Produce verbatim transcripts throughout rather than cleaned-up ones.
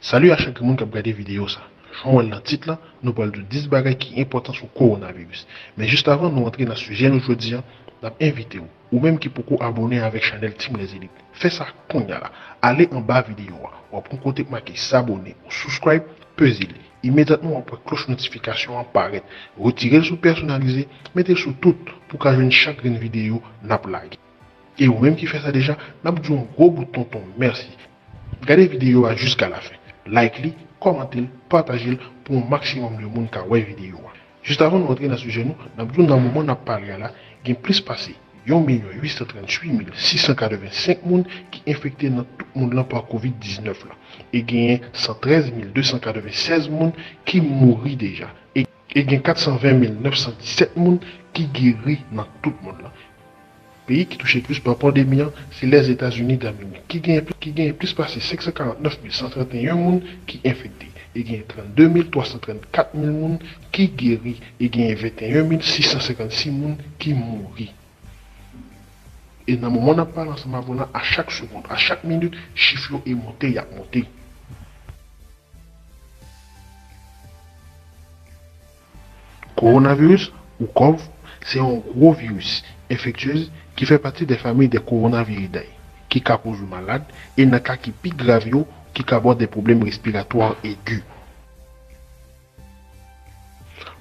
Salut a chak moun k ap gade videyo sa. Jan w wè l nan tit lan, nou pral di w dis bagay ki enpòtan sou kowonaviris. Men jis avan nou antre nan sijè nou jodi a, n ap envite w, ou menm ki poko abòne avèk chanèl Team Les Élites, fè sa kounye a la. Ale anba videyo a, w ap pran kote k make s'abonner ou subscribe, peze li. Imedyatman w ap wè klòch notifikasyon an parèt. Retire l sou pèsonalize, mete l sou tout pou w ka jwenn chak grenn videyo n ap lage. E ou menm ki fè sa deja, n ap di w yon gwo bout tonton mèsi. Gade videyo a jiska lafen. Like li, kòmante l, pataje l pou yon maksimòm de moun ka wè videyo a. Jis avan nou antre nan sijè nou, n ap di w nan moman n ap pale a la, gen plis pase yon milyon uit san tranntuit mil sis san katrevensenk moun ki enfekte nan tout mond lan pa kovid diznèf la. E genyen san trèz mil de san katrevennsèz moun ki mouri deja. E, e gen kat san ven mil nèf san disèt moun ki geri nan tout mond lan. Peyi ki touche plis pa pandemi an, se Lèzetazini Damerik, ki genyen, ki genyen plis pase senk san karant nèf mil san trannteyen moun ki enfekte, e genyen trannde mil twa san trannkat moun ki geri, e genyen venteyen mil sis san senkannsis moun ki mouri. E nan moman n ap pale ansanm avè w la, a chak segonn, a chak minit, chif yo e monte, y ap monte. Kowonaviris, ou kòv, se yon gwo viris enfektyez ki fè pati de fanmi de Coronaviridae, ki ka poze w malad, e nan ka ki pi grav yo, ki ka ba w de pwoblèm respiratwa egi.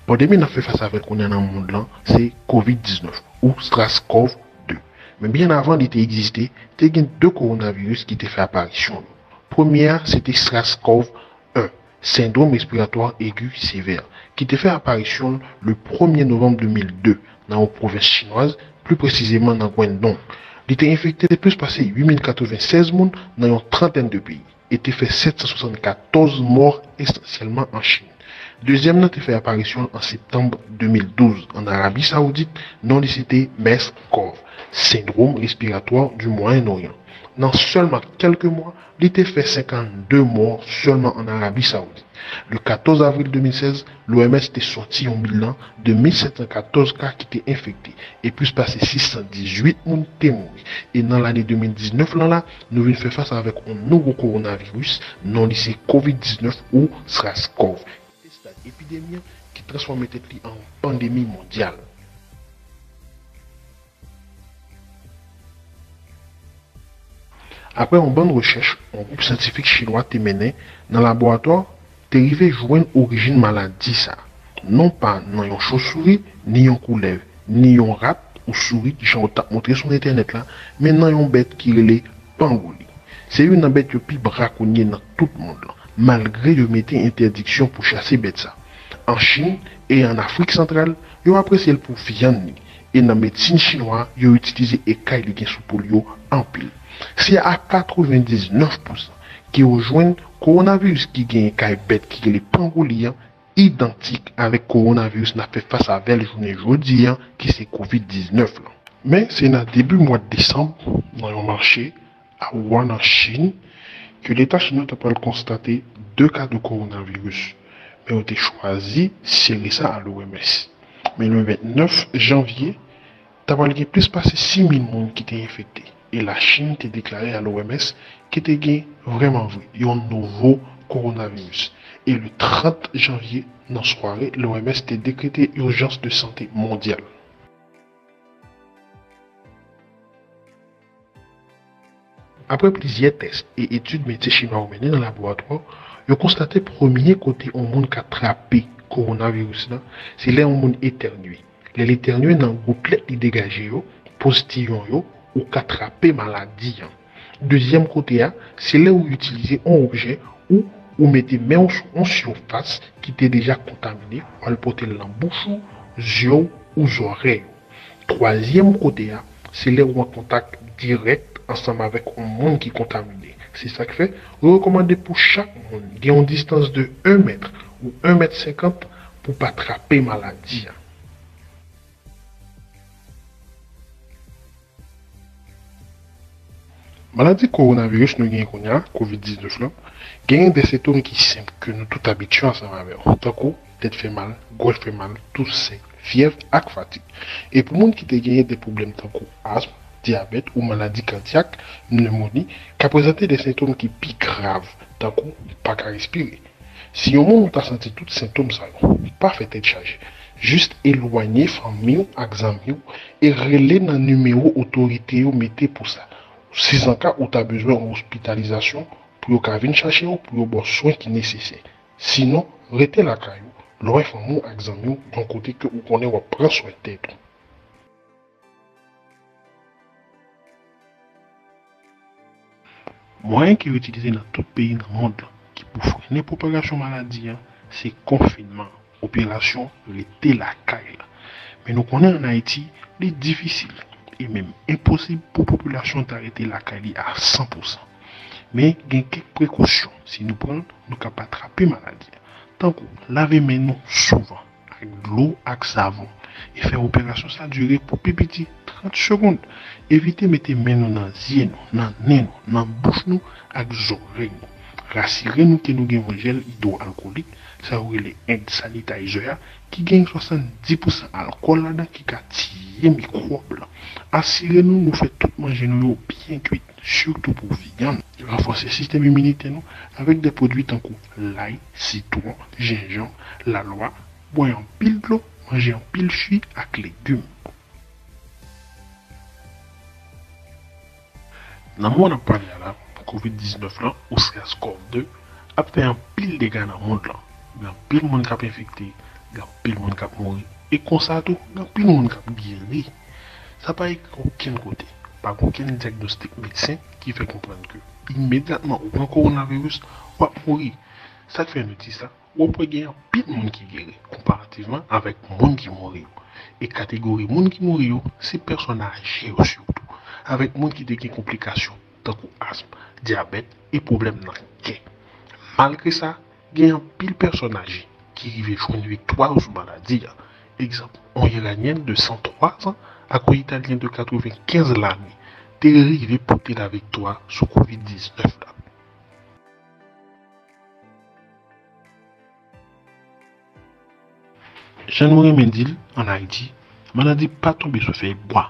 Pandemi n ap fè fas avè l kounye a nan mond lan, se kovid diznèf, ou SRAS-CoV de. Men byen avan li te egziste, te gen de kowonaviris ki te fè aparisyon yo. Premye a, se te SRAS-CoV en, sendwòm respiratwa egi sevè, ki te fè aparisyon l le premye novanm de mil de nan yon pwovens chinwaz, pli presizeman nan Guangdong. Li te enfekte plis pase uit mil katrevennsèz moun nan yon trantèn de peyi e te fè sèt san swasannkatòz mò, esansyèlman an Chin. Dezyèm nan te fè aparisyon l an septanm de mil douz an Arabi Sawoudit, non li se te MERS-CoV, sendwòm respiratwa di Mwayen Oryan. Nan sèlman kèlke mwa, li te fè senkannde mò sèlman an Arabi Sawoudit. Le katòz avril de mil sèz, l'O M S te sòti yon bilan de mil sèt san katòz ka ki te enfekte, e plis pase sis san dizuit moun te mouri. E nan lane de mil diznèf lan la, nou vin fè fas avèk yon nouvo kowonaviris, non li se kovid diznèf ou SRAS-CoV. Estad epidemi an ki transfòme tèt li an yon pandemi mondyal. Apre yon bann rechèch yon gwoup syantifik chinwa te mennen nan laboratwa, te rive jwenn orijin maladi sa a, non pa nan yon chosouri, ni yon koulèv, ni yon rat ou sourit, jan yo t ap montre sou entènèt la, men nan yon bèt ki rele pangoli. Se youn nan bèt yo pi brakonye nan tout mond lan, malgre yo mete entèdiksyon pou chase bèt sa. An Chin e an Afrik Santral, yo apresye l pou vyann li, e nan medsin chinwa, yo itilize ekay li gen sou po l yo anpil. Se a katrevendiznèf pousan ke yo jwenn kowonaviris ki gen ekay bèt ki rele pangoli an idantik avèk kowonaviris n ap fè fas avè l jounen jodi an, ki se kovid diznèf lan. Men, se nan debi mwa desanm, nan yon mache, a Wuhan an Chin, ke Leta chinwa ta pral konstate de ka de kowonaviris, men yo te chwazi sere sa a l'O M S. Men le vennèf janvye, ta pral gen plis pase sis mil moun ki te enfekte, e Lachin te deklare a l'O M S ke te gen vrèman vre yon nouvo kowonaviris. E le trant janvye, nan sware, l'O M S te dekrete ijans de sante mondyal. Apre plizyè tès e etid medsen chinwa yo mennen nan laboratwa, yo konstate premye kote yon moun ka trape kowonaviris lan, se lè yon moun etènye. Lè l etènye nan goutlèt li degaje yo, postiyon yo, ou ka trape maladi an. Dezyèm kote a, se lè ou itilize yon objè ou ou mete men w sou yon sifas ki te deja kontamine, w al pote l nan bouch ou, zye w ou zòrèy ou. Twazyèm kote a, se lè ou an kontak dirèk ansanm avèk yon moun ki kontamine. Se sa k fè, yo rekòmande pou chak moun gen yon distans de yon mèt ou yon mèt senkant pou pa trape maladi a. Maladi kowonaviris nou genyen kounye a, kovid diznèf lan, genyen de sentòm ki senp ke nou tout abitye ansanm avè yo, tankou tèt fè mal, gòj fè mal, tousen, fyèv ak fatig. E pou moun ki te genyen de pwoblèm tankou asm, dyabèt ou maladi kadyak, nemoni, ka prezante de sentòm ki pi grav, tankou pa ka respire. Si yon moun ou ta santi tout sentòm sa yo, pa fè tèt chaje. Jis elwanye fanmi w ak zanmi w e rele nan nimewo otorite yo mete pou sa. Sizanka ou ta bezwen yon ospitalizasyon, pou yo ka vin chache w pou yo ba w swen ki nesesè. Sinon, rete lakay ou, lwen fanmi w ak zanmi w, yon kote ke ou konnen w ap pran swen tèt ou. Mwayen ki yo itilize nan tout peyi nan mond lan ki pou frennen pwopagasyon maladi an, se konfinman, operasyon rete lakay la. Men nou konnen ann Ayiti, li difisil e menm enposib pou popilasyon ta rete lakay li a san pou san. Men gen kèk prekosyon, si nou pran, nou ka pa trape maladi an. Tankou lave men nou souvan ak dlo ak savon e fè operasyon sa dire pou pi piti trant segonn. Evite mete men nou nan zye nou, nan nen nou, nan bouch nou ak zòrèy nou. Rasire nou ke nou gen yon jèl idwoalkolik, sa yo rele hand sanitizer a, ki gen swasanndis pou san alkòl ladan ki ka tiye mikwòb lan. Asire nou nou fè tout manje nou yo byen kwit, sitou pou vyann. Ranfòse sistèm iminitè nou avèk de pwodui tankou lay, sitwon, jenjanm, lalwa, bwè anpil dlo, manje anpil fwi ak legim. Nan moman n ap pale a la, kovid diznèf lan, oswa kòv de, ap fè anpil dega nan mond lan. Gen anpil moun k ap enfekte, gen anpil moun k ap mouri, e konsa tou, gen anpil moun k ap geri. Sa pa ekri okenn kote, pa gen okenn dyagnostik medsen ki fè konprann ke imedyatman ou pran kowonaviris, w ap mouri. Sa k fè nou di sa? W ap wè gen anpil moun ki geri, konparativman avèk moun ki mouri yo. E kategori moun ki mouri yo, se pèsòn aje yo sitou, avèk moun ki te gen konplikasyon, tankou asm, dyabèt e pwoblèm nan kè. Malgre sa, gen anpil pèsòn aje ki rive jwenn viktwa yo sou maladi a. Egzanp, yon Iranyèn de san twa zan ak yon Italyen de katrevenkenz lane te rive pote laviktwa sou kovid diznèf la. Jan nou renmen di l, ann Ayiti, maladi pa tonbe sou fèy bwa,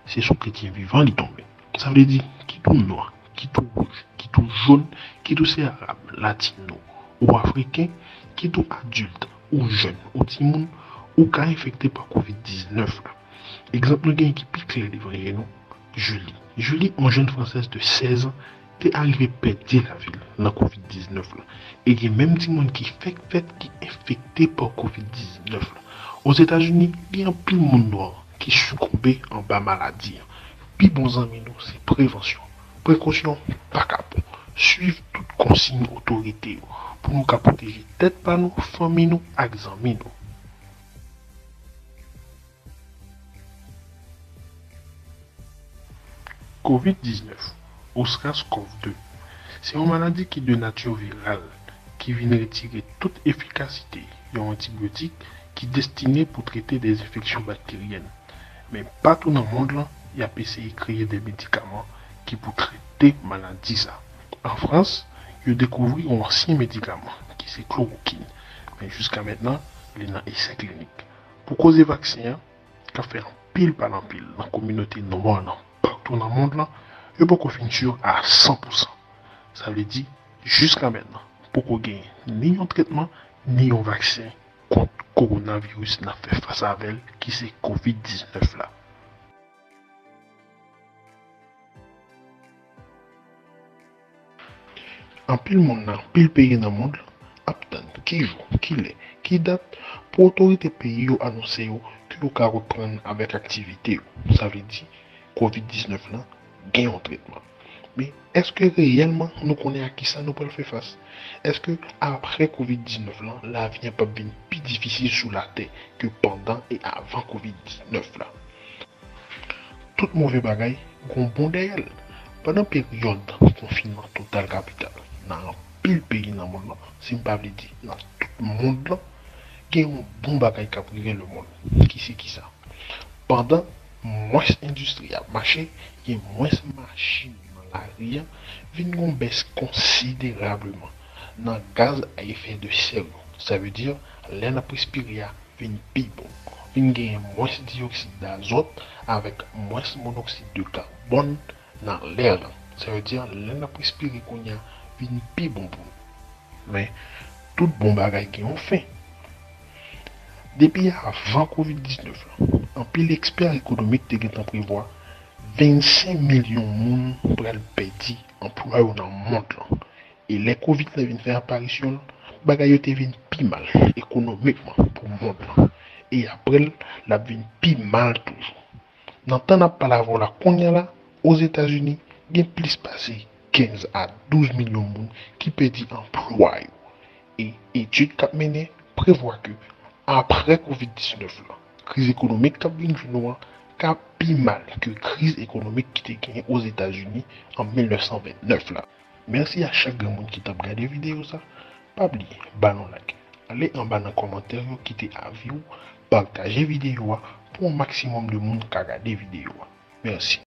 se sou kretyen vivan li tonbe. Sa vle di, kit ou nwa, kit ou wouj, kit ou jòn, kit ou se arab, latino, ou afriken, kit ou adilt, ou jèn, ou timoun, ou ka enfekte pa kovid diznèf la. Egzanp nou genyen ki pi klè devan je nou, Julie. Julie, yon jèn fransèz de sèz an, te arive pèdi lavi l nan kovid diznèf la. E gen menm timoun ki fèk fèt ki enfekte pa kovid diznèf la. Ozetazini, gen anpil moun nwa ki sikonbe anba maladi an. Pi bon zanmi nou se prevansyon. Prekosyon pa kapon. Swiv tout konsiy otorite yo pou nou ka pwoteje tèt pa nou, fanmi nou ak zanmi nou. Kovid diznèf, oswa kòv de, se yon maladi ki de nati viral, ki vin retire tout efikasite yon antibiyotik ki destine pou trete de enfeksyon bakteryèn. Men patou nan mond lan, y ap eseye kreye de medikaman ki pou trete maladi sa. An Frans, yo dekouvri yon ansyen medikaman ki se klorokin, men jiska mentnan, li nan esè klinik. Pou koze vaksen an, k ap fè anpil pale anpil nan kominote nwa nan patou nan mond lan, yo poko fin si a san pou san. Sa vle di, jiska mentnan, poko gen ni yon tretman, ni yon vaksen kont kowonaviris n ap fè fas avè l, ki se kovid diznèf la. Anpil moun nan anpil peyi nan mond lan ap tann ki jou, ki lè, ki dat pou otorite peyi yo anonse yo ke yo ka reprann avèk aktivite yo. Sa vle di, kovid diznèf lan gen yon tretman. Men, èske reyèlman nou konnen a kisa nou pral fè fas? Èske apre kovid diznèf lan, lavi an p ap vin pi difisil sou latè ke pandan e avan kovid diznèf la? Tout move bagay gon bon dèyè l. Pandan peryòd konfinman total kapital nan anpil peyi nan mond lan, si m pa vle di nan tout mond lan, gen yon bon bagay k ap rive lemonn. Ki se kisa? Pandan mwens endistri ap mache, gen mwens machin nan lari an, vin gon bès konsiderableman nan gaz a efè de sè yo. Sa vle di, lè n ap respire a vin pi bon. vin genyen mwens diyoksid dazòt avèk mwens monoksid de kabòn nan lè lan. Sa vle di, lè n ap respire kounye a vin pi bon pou nou. Men, tout bon bagay gen yon fen. Depi avan kovid diznèf la, anpil ekspè ekonomik te gentan prevwa vennsenk milyon moun pral pèdi anplwa yo nan mond lan. E lè kovid la vin fè aparisyon l, bagay yo te vin pi mal ekonomikman pou mond lan. E apre l, l ap vin pi mal toujou. Nan tan n ap pale avè w la kounye a la, Ozetazini, gen plis pase kenz a douz milyon moun ki pèdi anplwa yo. E etid k ap mennen prevwa ke apre kovid diznèf la, kriz ekonomik k ap vin jwenn nou an ka pi mal ke kriz ekonomik ki te genyen Ozetazini an mil nèf san vennèf la. Mèsi a chak grenn moun ki t ap gade videyo sa. Pa bliye, ba nou like. Ale anba nan kòmantè yo, kite avi w, pataje videyo a pou yon maksimòm de moun ka gade videyo a. Mèsi.